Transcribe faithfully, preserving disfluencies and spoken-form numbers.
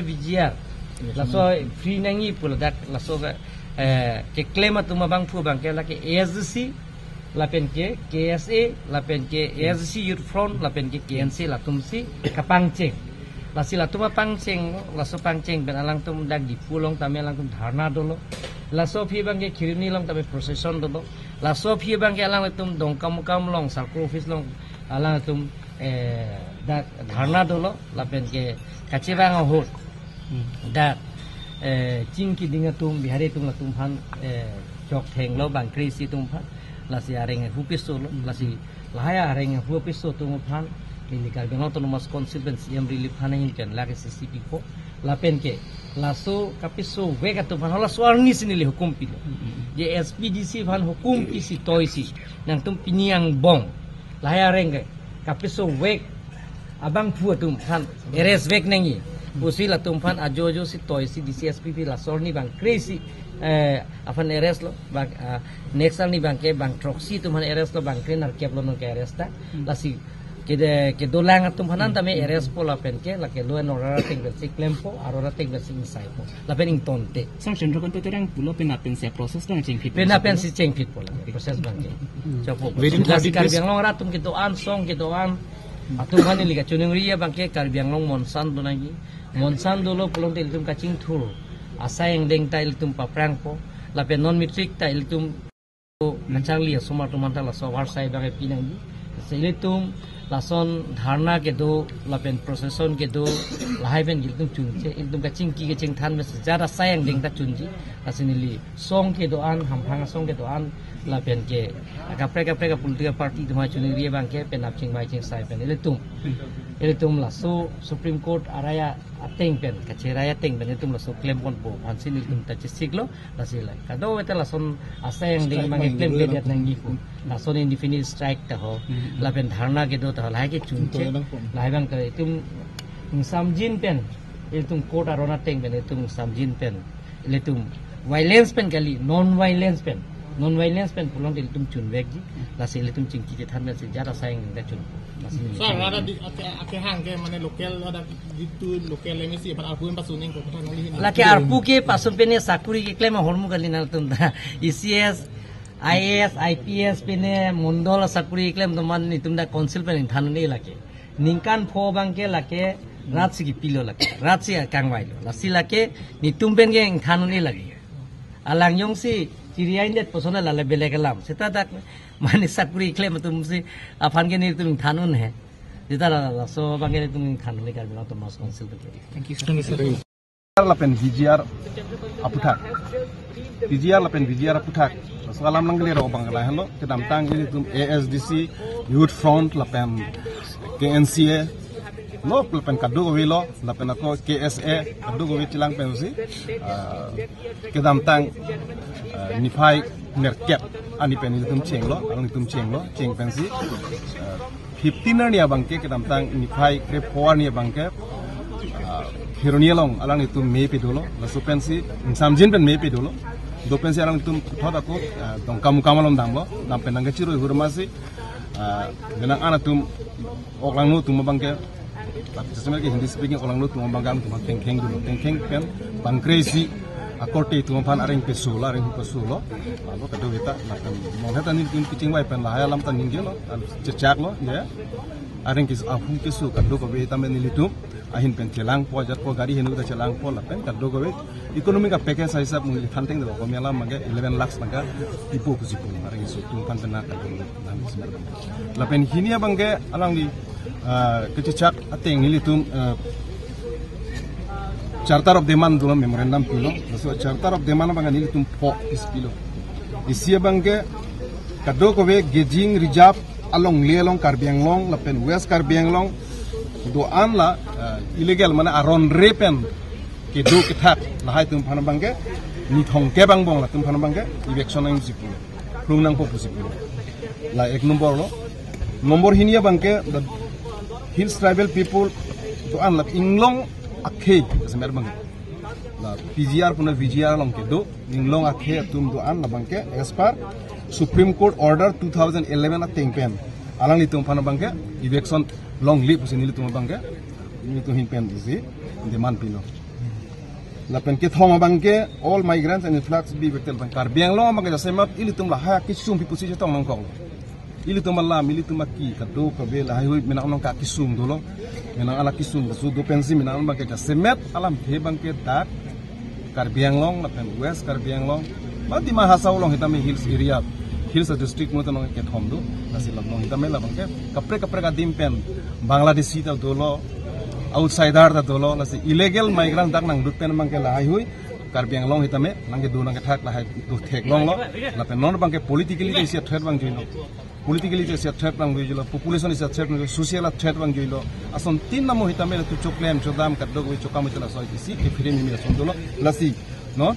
V G R, laso free nangji pu ladak laso ke, eh, keklem atum abangphu abangke lake A S D C, lapen ke K S A, lapen ke A S D C Youth Front, lapen ke K N C, latum si kapangcheng. Lasi latum apangcheng, laso pangcheng pen alangtum dak Diphu along tame alangtum dharna dolo. Laso aphi abangke Kheroni along tame procession dolo. Laso aphi abangke alangtum Dongkamukam along, circle office along alangtum, eh, dak dharna dolo, lapen ke kachevang ahut dak, eh, chingki ding atum, Bihari atum, latum aphan, eh, chokthenglo bang kre-isi atum aphan. Lasi areng ahu pesolo, lasi lahai areng ahu peso atum aphan neli Karbi Anglong Autonomous Council pen C M Relief Fund ahin pen lakh isi pipo. Lapen ke laso kapeso vek atum aphan hala so arni si neli hukum pilo. Je S P D C aphan hukum pisi toisi, nangtum pini angbong lahai areng ke kapeso vek abangphu atum aphan arrest vek nangji pusi latum aphan ajo ajo si toisi D C S P pi laso arni bang kre-isi, eh, aphan arrest lo, bang, ah, next arni abangke bang throksi atum aphan arrest lo, bang kre-nerkep lo non ke arrest ta. Lasi kede, kedolang atum aphan an tame arrest po lapen ke lake law and order ateng pensi klempo, aro ateng pensi ingsaipo, lapen ingtonte. Sir, Chandrakanta Terang pulo penap pensi process abang chengphit. Penap pensi chengphitpo la process abangke. Chokpo. Within thirty days. Karbi Anglong arat atum kedo-an, song kedo-an atum aphan neli kachiningri abangke Karbi Anglong monsan do nangji. Monsan dolo pulote ilitum kachingthur asai angdeng ta ilitum paprangpo, lapen non matric ta ilitum kacharli asomar atum anta laso avarsai abang pi nangji. Lasi ilitum lason dharna kedo lapen procession kedo lahai pen ilitum chunche, ilitum kachingki kachingthan pen sejat asai angdeng ta chunji. Lasi neli song kedo-an, hamphang asong kedo-an, lapen ke kaprek kaprek a-political party atum aphan chiningri abangke penap chingvai chingsai pen ilitum, ilitum laso Supreme Court arai ateng pen, kacherai ateng pen ilitum laso klemponpo aphansi nelitum ta chesiklo. Lasi la kadokave ta lason asai angdeng abangke klemkledet nangji pu. Lason indefinite strike ta ho, lapen dharna kedo ta ho, lahai ke chunche. Lahai abangke itum ingsamjin pen, itum court aron ateng pen itum ingsamjin pen, ilitum violence pen kali, non violence pen, non violence pen pulote ilitum chunvekji. Lasi ilitum chingki chethan pen sejat asai angdeng ta chun. Lasi sir, ada di, ake, akehang ke mane local, ada jitu local M A C aphan arpu pasun nangkok, kotha nangli hin. Lake arpu ke pasun pen ne sakuri keklem ahormu kali nangtum ta. E C S, I A S, I P S pen ne mondol sakuri keklem atum aphan itum ta council pen ingthan un-e lake. Ningkan pho abangke lake rat si kipilo lake. Rat si kangvailo. Lasi lake netum pen ke ingthan un-e lake. Alang jongsi chiri aindet puson la le belek alam. Seta dak mane sakuri keklem atum si aphan ke netum ingthan un-e. Seta la, laso abangke netum ingthan un-e Karbi Anglong Autonomous Council pen ke. Thank you, sir. Thank you, sir. Lapen V G R aputhak. V G R lapen V G R aputhak. Laso alam nangkele ro abang lahelo, kedamtang ilitum A S D C, Youth Front, lapen K N C A, lo, lapen kadokave lo, lapen ako K S A, kadokave chelang pensi, ah, kedamtang, ah, niphai nerkep arni pen ilitum chenglo, alangtum chenglo, cheng pensi, ah, fifteen arni abangke, kedamtang niphai krepho arni abangke, ah, Kheroni along alanglitum mei pedolo, laso pensi ingsamjin pen mei pedolo. Do pensi alanglitum puthot ako, ah, Dongkamukam along damlo, dam pen nangkachirui ahormu si, ah, menang an atum, oklangno atum abangke, semer ke Hindi speaking oklangno atum abangke atum kengkeng dolo, kengkeng pen bang kre-isi akorte atum aphan areng pesolo, areng pesolo. Lalu kadokave ta, lapen mong heta nelitum kachingvai pen lahai alam ta ningjelo, chechaklo, ya. Areng kes ahum keso kadokave ta men nelitum ahin pen chelangpo, ajatpo, gari heno ta chelangpo, lapen kadokave economic a-package hisap neli than thengdetlo, komi alam abangke eleven lakhs tangka pipo pusi pu, areng keso atum aphan pen na kadokave. Lapen hini abangke alangli, ah, kachechak ateng nelitum, ah, Charter of Demand dolo, memorandum pilo. Laso Charter of Demand abang nelitum pho piece pilo. Isi abangke kadokave grazing reserve alongle along Karbi Anglong lapen West Karbi Anglong do-an la, eh, illegal mane aron re pen kedo kethak lahai atum aphan abangke nithong kep angbong latum aphan abangke eviction nangji pu, phlung nangpo pusi pu. La ek number lo. Number hini abangke the Hills Tribal People do-an la inglong akhei semer abangke. La P G R puna V G R along kedo inglong akhei atum do-an la abangke as per Supreme Court order two thousand eleven ateng pen alanglitum aphan abangke eviction longle pusi nelitum abangke, nelitum ahin pen si demand pilo. Lapen kethom abang ke all migrants and influx be betel bang Karbi Anglong abang ke jasemet ilitum lahai akisung pi pusi chetong nangkok. Ilitum alam, ilitum aki, kado kabe lahai hui menang nong ka kisung dolo. Menang ala kisung su do pensi menang abang ke jasemet alamthe abang ke dak Karbi Anglong lapen West Karbi Anglong. Ba Dima Hasao along hitame hills area, hills district mo tanong kethom do. Lasi labang hitame labang ke kaprek kaprek adim pen Bangladeshi ta dolo, outsider ta dolo, lasi illegal migrant dak nangdut pen abang ke lahai hui Karbi Anglong hitame nangkedo nangkethak lahai do theklonglo. Lapen non abang ke politically isi threat abang juilo. Politically isi threat abang juilo. Population isi threat abang juilo. Social threat abang juilo. Asontin namo hitame tu choklem chodam kadok hui chokam hui tela soi isi ke phiri mimi ason dolo. Lasi, no?